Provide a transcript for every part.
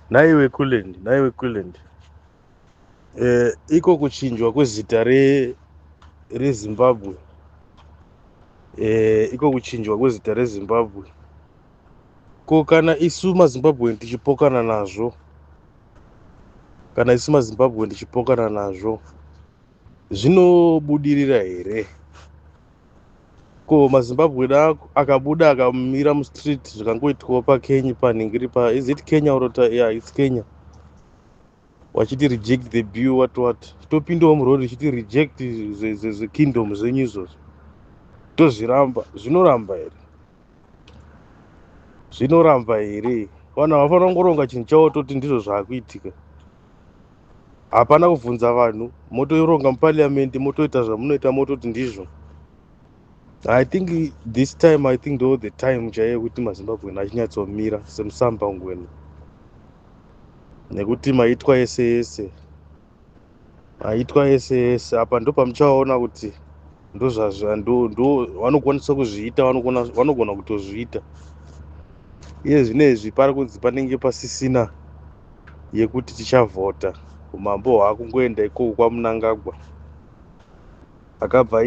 Nhaiwe Kulend, nhaiwe Kulend. Iko kuchinjwa kwezita reZimbabwe. Iko kuchinjwa kwezita reZimbabwe. Ko kana isu maZimbabwe tichipokana nazvo? Kana isu maZimbabwe tichipokana nazvo, zvinobudirira here? Ko maZimbabwe akabuda akamira mustreet, zvikangoitwawo paKenya, panhingiri pa, is it Kenya or yeah, it's Kenya, wachiti reject the bill, what what, topindawo muroad tichiti reject zvekingdom zvenyu izvozvo, tozviramba, zvinoramba here? Zvinoramba here? Vanhu havafanira kungoronga chinhu chavo, toti ndizvo zvaakuitika. Hapana kubvunza vanhu, motoironga muparliament, motoita zvamunoita, mototi ndizvo. I think this time, I think ndo the time chaiyo yekuti maZimbabwean achinyatsomira semusambangwena, nekuti maitwa ese ese, maitwa ese ese apa, ndo pamuchaona kuti ndozvazva ndo vanokwanisa kuzviita, vanogona kutozviita. Iye zvinezvi pari kunzi panenge pasisina yekuti tichavhota, umambo hwaakungoenda ikoko kwaMunangagwa. Akabva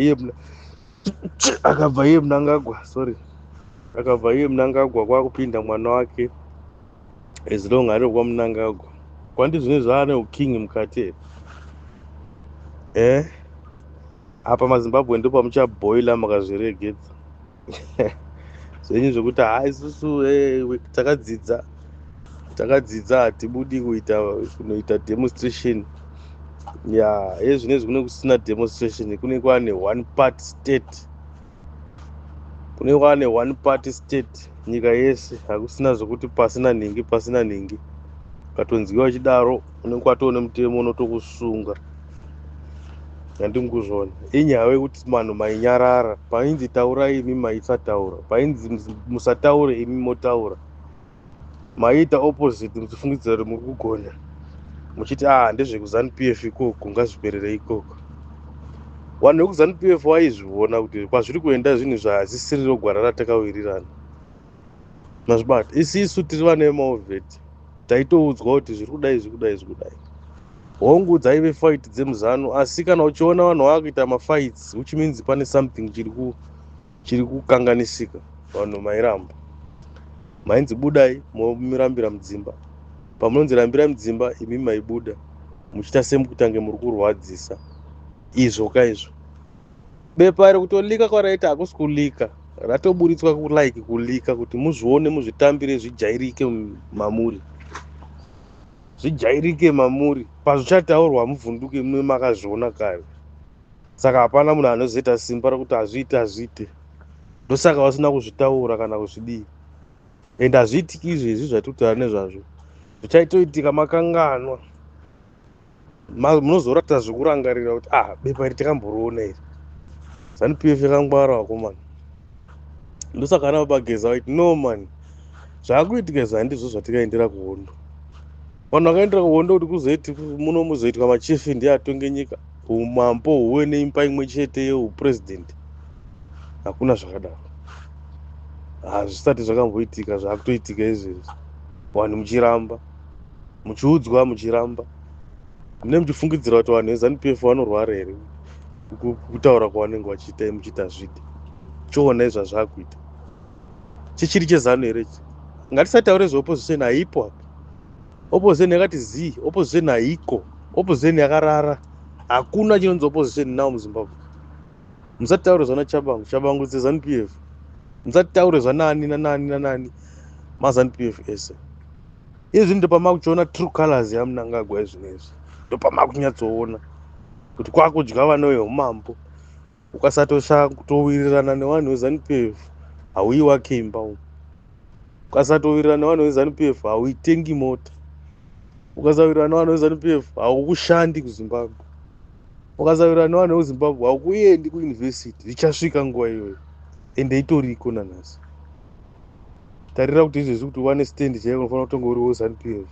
iye Munangagwa, sorry, akabva iye Munangagwa, kwakupinda mwana wake. As long ari kwaMunangagwa, kwandi zvine zvaane uking mukati here? Apa maZimbabwe ndo pamuchabhoila makazviregedza zvenyu zvekuti ha, isusu takadzidza, takadzidza, hatibudi kuita kunoita demonstration ya. Yezvinezvi kune kusina demonstration, kune kwaane one party state, kune kwaane one party state nyika yese. Hakusina zvokuti pasina nhingi, pasina nhingi. Ukatonziwa uchidaro, unenge watoo nemutemo unotokusunga. Handinguzvona, inyaya yekuti vanhu mainyarara. Painzi taurai, imi maisataura. Painzi musataure, imi motaura. Maiita opposite muchifungidzira kuti muri kugona, muchiti a, ndezvekuZANU PF ikoko, ngazviperere ikoko. Vanhu vekuZANU PF vaizviona kuti kwazviri kuenda zvinhu zvazisiriro gwara ratakawirirana. Mazvibata? Isisu tiri vana vemaovheti, taitoudzwa kuti zviri kudai, zviri kudai, zviri kudai. Hongu, dzaive fight dzemuzanu, asi kana uchiona vanhu vakuita mafights, which means pane something chiri kukanganisika. Vanhu mairamba, mainzi budai, momirambira mudzimba. Pamunonzi rambirai mudzimba, imi maibuda muchiita semukutange muri kurwadzisa. Izvo kaizvo, bepa rekutolika kwaraita hakusi kulika, ratoburitswa kulike kulika kuti muzvione, muzvitambire, zvijairike mamuri, zvijairike mamuri. Pazvichataurwa muvhunduke, mune makazviona kare. Saka hapana munhu anozoita simba rekuti hazviite, hazviite. Ndosaka vasina kuzvitaura kana kuzvidii. Ende hazviitiki izvezvi zvatiri nezvazvo, zvichaitoitika makanganwa. Munozoratidza zvekurangarira kuti ah, bepa iri takamboriona iri. ZANU PF yakangwara, vakomana. Ndosaka ana Babageza vaiti, "No man, zvaakuitika izvi handizvo zvatikaendera kuhondo." Vanhu vakaendera kuhondo kuti kuzoiti muno muzoitwa machifi ndiye atonge nyika, umambo huve neimba imwe chete yeupurezidendi. Hakuna zvakadaro, hazvisati zvakamboitika. Zvaakutoitika izvezvi, vanhu muchiramba, muchiudzwa muchiramba. Mune muchifungidzira kuti vanhu veZANU PF vanorwara here kutaura kwavanenge vachiita, muchiita zvide? Chiona izvazvaakuita, chichiri cheZANU here ichi? Ngatisataure zveopposition, haipo apa. Opposition yakati zii, opposition haiko, opposition yakarara. Hakuna chinonzi opposition now muZimbabwe. Musatitaure zvana Chabangu, Chabangu dzeZANU PF. Musatitaure zvanani nanani nanani, maZANU PF ese. Izvi ndopamakuchiona true colors yaMunangagwa. Izvinezvi ndopamakunyatsoona kuti kwakudya vana veumambo. Ukasatowirirana nevanhu veZANU PF, hauiwake imba umu. Ukasatowirirana nevanhu veZANU PF, hauitengi mota. Ukasawirirana nevanhu veZANU PF, haukushandi kuZimbabwe. Ukasawirirana nevanhu vekuZimbabwe, haukuendi kuyunivhesiti. Zvichasvika nguva iyoyo, ende itoriko nanhasi. Tarira kuti izvezvi kuti uwane stand chaiyo, unofanira kutonge uriwo ZANU PF.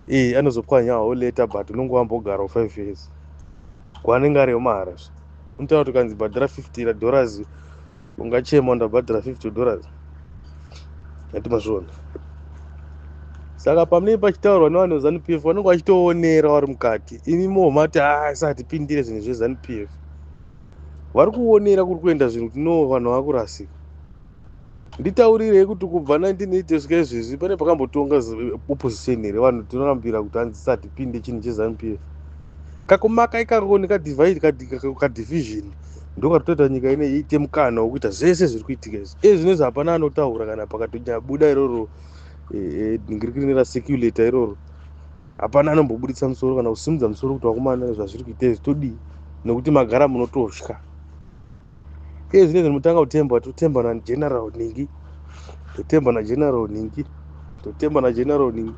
Ee, anozopwanyawo later, but unonge wambogarawo 5 years kwaanenge ariyo mahara. Zve unotaura kuti ukanzi bhadhara $50, ungachema, ndabhadhara $50? Ati mazviona. Saka pamunenge pachitaurwa nevanhu veZANU PF, vanenge vachitoonera vari mukati. Imi momati, "Ah, isatipindire zvinhu zveZANU PF." Vari kuonera kuri kuenda zvinhu kuti no, vanhu vakurasika. Nditaurirei kuti kubva 1980 kusvika izvezvi, pane pakambotonga opposition here? Vanhu tinorambira kuti hanzi tisatipinde chinhu cheZANU PF. Kakumaka ikako nekadivision ndokatoita nyika ine iite mukana wekuita zvese zviri kuitika izvi. Iye zvinezvi hapana anotaura. Kana pakatonyabuda iroro dhingirikiri racirculate iroro, hapana anombobuditsa musoro kana kusimudza musoro kuti, "Vakomana, zvazviri kuita izvi todii?" Nekuti magara munototya. Iye zvinezvi mutanga kutemba, totemba naGeneral Ningi, totemba naGeneral Ningi, totemba naGeneral Ningi.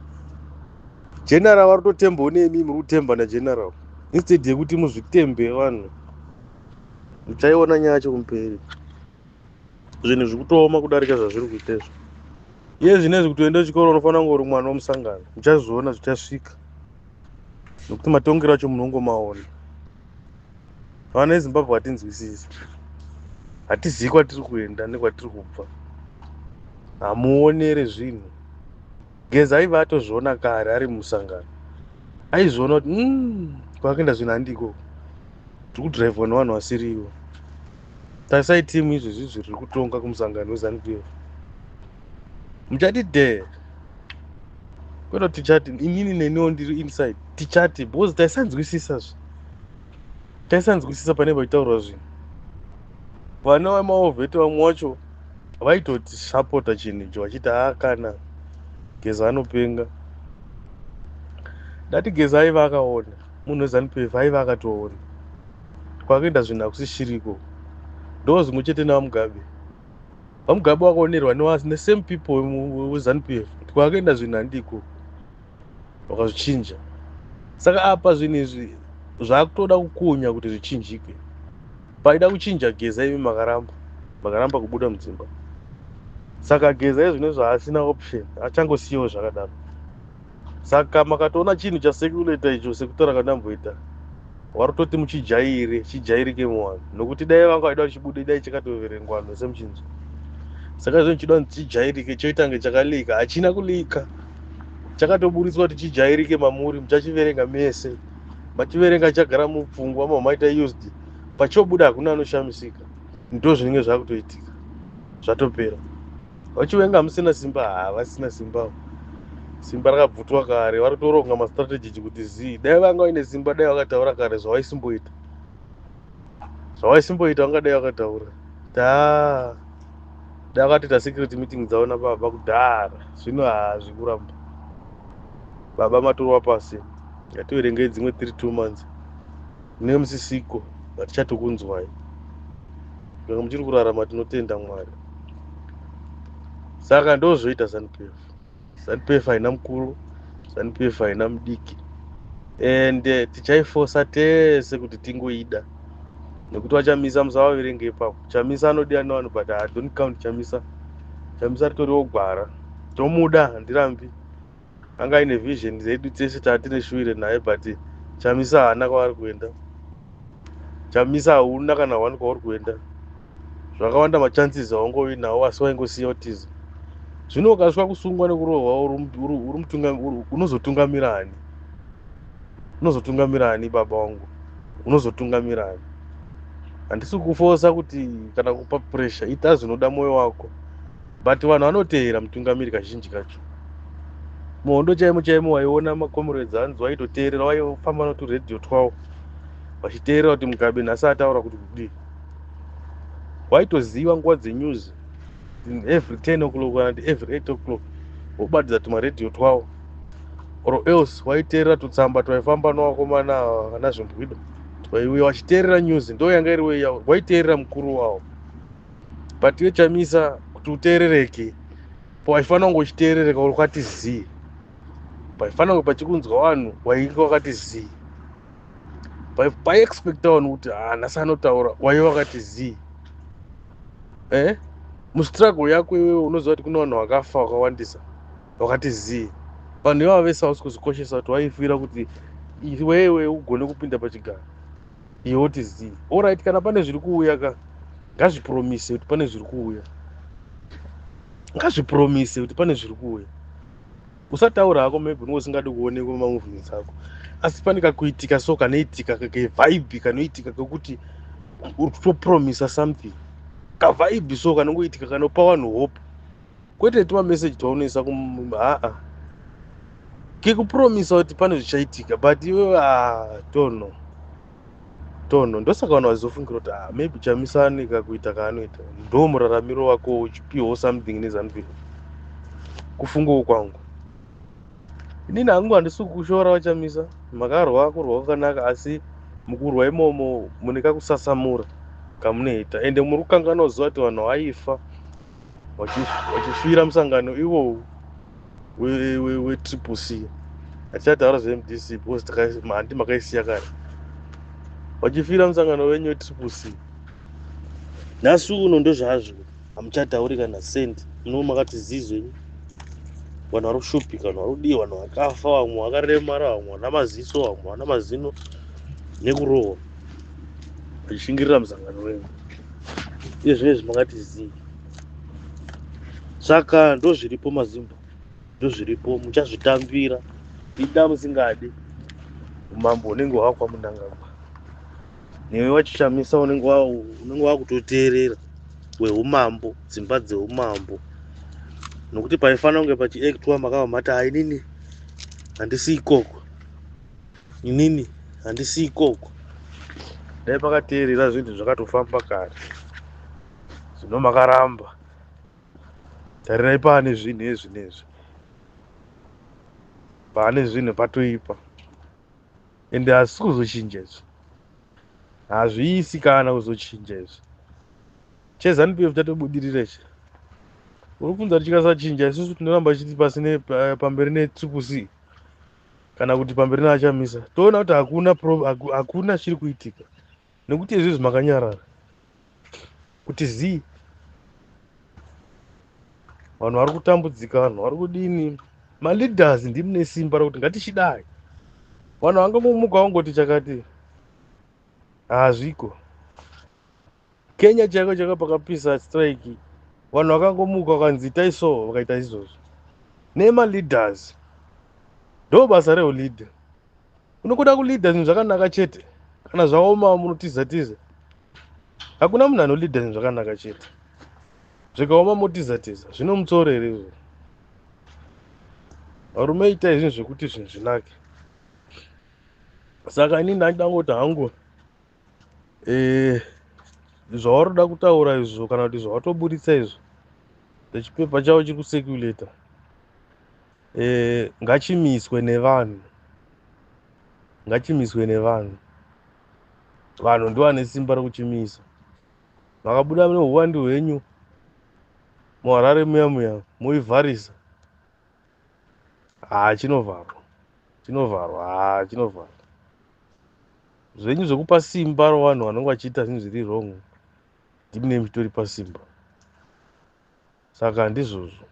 General vari kutotembawo nemi muri kutemba naGeneral instead yekuti muzvitembe. Vanhu, muchaiona nyaya yacho kumberi. Zvinhu zviri kutooma kudarika zvazviri kuita izvo. Iye zvinezvi kuti uende kuchikoro unofanira kunge uri mwana wemusangano. Muchazviona zvichasvika, nekuti matongero acho munongomaona. Vana veZimbabwe hatinzwisisi, hatizivi kwatiri kuenda nekwatiri kubva. Hamuonere zvinhu. Geza aiva atozviona kare ari mumusangano. Aizviona kuti kwakaenda zvinhu handiko, tiri kudhiraivhwa nevanhu vasirivo. Tarisai timu izvezvi zviri kutonga kumusangano weZANU PF. Muchati dhe kwete, tichati inini neniwo ndiri inside, tichati because taisanzwisisa zve, taisanzwisisa pane pachitaurwa zvinhu. Vana vemawar vet vamwe vacho vaitotisapota chinhu icho, vachiti, "Haa, kana Geza anopenga." Dati Geza aiva akaona, munhu weZANU PF aiva akatoona kwakaenda zvinhu hakusishiriko. Ndo zvimwe chete navaMugabe. VaMugabe vakaonerwa nesame people weZANU PF kuti kwakaenda zvinhu handiko, vakazvichinja. Saka apa zvinhu izvi zvakutoda kukunya kuti zvichinjike. Paida kuchinja Geza, imi makaramba, makaramba kubuda mudzimba. Saka Geza izvino zvaasina option, achangosiyiwo zvakadaro. Saka makatoona chinhu chacirculate icho, sekutaura kandamboita, warutoti muchijaire, chijairike muvanhu, nokuti dai vanga vaida chibude, dai chakatoverengwa vanhu vese muchinzwa. Saka izvo chichida kunzi chijairike, choita kunge chakaleaka. Hachina kuleaka, chakatoburitswa kuti chijairike mamuri. Muchachiverenga mese, machiverenga, chagara mupfungwa, mamaita used. Pachobuda hakuna anoshamisika. Ndo zvinenge zvakutoitika, zvatopera. Vachivenga musina simba, havasina simba, simba rakabvutwa kare. Vari kutoronga mastrategy kuti zii. Dai vanga vaine simba, dai vakataura kare zvavaisimboita, zvavaisimboita vangadai vakataura. Ta dai vakatoita secret meeting dzavo nababa kudhara. Zvino hazvikuramba baba matorwa pasi. Ngativerengei dzimwe 3 2 months, munenge musisiko, hatichatokunzwai. Kana muchiri kurarama, tinotenda Mwari. Saka ndozvoita ZANU PF. ZANU PF haina mukuru, ZANU PF haina mudiki, and tichaifosa tese kuti tingoida, nekuti vaChamisa musavaverenge ipapo. Chamisa anodiwa nevanhu, but I don't count Chamisa. Chamisa ritoriwo gwara, tomuda, handirambi. Anga aine vision dzedu tese, tatine shuwire naye, but Chamisa haana kwaari kuenda. Chamisa hauna kana one kwauri kuenda. Zvakawanda machances aungovi nawo, asi waingosiya utiza. Zvino ukasvika kusungwa nekurohwa, unozotungamira ani? Unozotungamira ani, baba wangu? Unozotungamira ani? Handisi kufosa kuti kana kupa pressure. Ita zvinoda mwoyo wako, but vanhu vanoteera mutungamiri kazhinji kacho. Muhondo chaimo chaimo, waiona macomrades anzi vaitoteerera, vaifamba noturedhiyo twavo vachiteerera kuti Mugabe nhasi ataura kuti kudii. Waitoziva nguva dzenews, every 10 o'clock kana kuti every 8 o'clock wobatidza tumaredhiyo twavo, or else waiteerera tutsamba twaifamba nevakomana vana zvimbwido, twaiuya vachiteerera news. Ndo yanga iri way yavo, waiteerera mukuru wavo. But iwe Chamisa, kuti uteerereke, pawaifanira kunge uchiteerereka uri kwati zii, paifanira kunge pachikunzwa vanhu, wainge wakati zii. Paiexpecta vanhu kuti nhasi anotaura, waiva wakati zii. Mustruggle yako iwewe, unoziva kuti kune vanhu vakafa vakawandisa, vakati zii. Vanhu ivava vese hausi kuzvikoshesa kuti waifira kuti iwewe ugone kupinda pachigaro, iwe uti zii. Alright, kana pane zviri kuuya ka, ngazvipromise kuti pane zviri kuuya, ngazvipromise kuti pane zviri kuuya. Usataura hako, maybe unenge usingadi kuonekwa mamovements ako, asi pane kakuitika so kanoitika, kevibe kanoitika kekuti uri kutopromisa something, kavibe so kanongoitika kanopa vanhu hope, kwete tumameseji twaunoisa. Haa, kekupromisa kuti pane zvichaitika, but iwe tono tono. Ndosaka vanhu vachizofungira kuti, ah, maybe Chamisa ane kakuita kaanoita, ndo muraramiro wako uchipiwawo something neZANU PF. Kufungawo kwangu inini hangu, handisi kushora vaChamisa. Makarwa kurwa kwakanaka, asi mukurwa imomo mune kakusasamura kamunoita, ende muri kukanganwa kuziva kuti vanhu vaifa vachifira musangano iwowu weTriple C. Hatichataura zveMDC because handi makaisiya kare. Vachifira musangano wenyu weTriple C. Nhasi uno ndozvazvo, hamuchatauri kana sendi. Muno makati zii zvenyu, vanhu vari kushupika, vanhu vari kudii, vanhu vakafa, vamwe vakaremara, vamwe vana maziso, vamwe vana mazino nekurohwa, vachishingirira musangano wenyu. Iye zvinezvi makati zii. Saka ndozviripo, maZimba, ndozviripo. Muchazvitambira, ida musingadi. Umambo hunenge hwakwa Munangagwa, newe wachiChamisa unenge wakutoteerera hweumambo, dzimba dzeumambo, nokuti paifanira kunge pachiactwa makava mati, "Inini handisi ikoko, inini handisi ikoko." Dai pakateerera zvinhu zvakatofamba kare. Zvino makaramba. Tarirai, paane zvinhu izvi nezvi, paane zvinhu patoipa, ende hazisi kuzochinja izvi, hazviisi kana kuzochinja izvi. CheZANU PF chatobudirira ichi. Uri kunza kuti chikasachinja, isusu tinoramba chiti pasi pamberi neTriple C, kana kuti pamberi naChamisa. Toona kuti hakuna hakuna chiri kuitika, nekuti izvizvi makanyarara kuti zii. Vanhu vari kutambudzika, vanhu vari kudini. Maleaders ndimune simba rekuti ngatichidai. Vanhu vangangomuka vangoti chakati, hazviko. Kenya chaiko chaka pakapisa strike, vanhu vakangomuka vakanzi itai so, vakaita izvozvo nemaleaders. Ndo basa reuleader. Unokuda kuleader zvinhu zvakanaka chete. Kana zvaoma munotiza tiza. Hakuna munhu anoleader zvinhu zvakanaka chete. Zvikaoma motiza tiza. Zvino mutsoro here izvo? Varume, itai zvinhu zvekuti zvinhu zvinake. Saka inini ndandida kungoti hangu, zvauri kuda kutaura izvo, kana kuti zvawatoburitsa izvo, chipepa chavo chiri kucirculata, ngachimiswe nevanhu, ngachimiswe nevanhu. Vanhu ndovane simba rekuchimisa. Makabuda neuwandu hwenyu muHarare muya muya, moivharisa, haa, chinovharwa, chinovharwa, haa, chinovharwa. Zvenyu zvekupa simba rovanhu vanenge vachiita zvinhu zviri wrong, ndimune muchitoripa simba. Saka handizvozvo.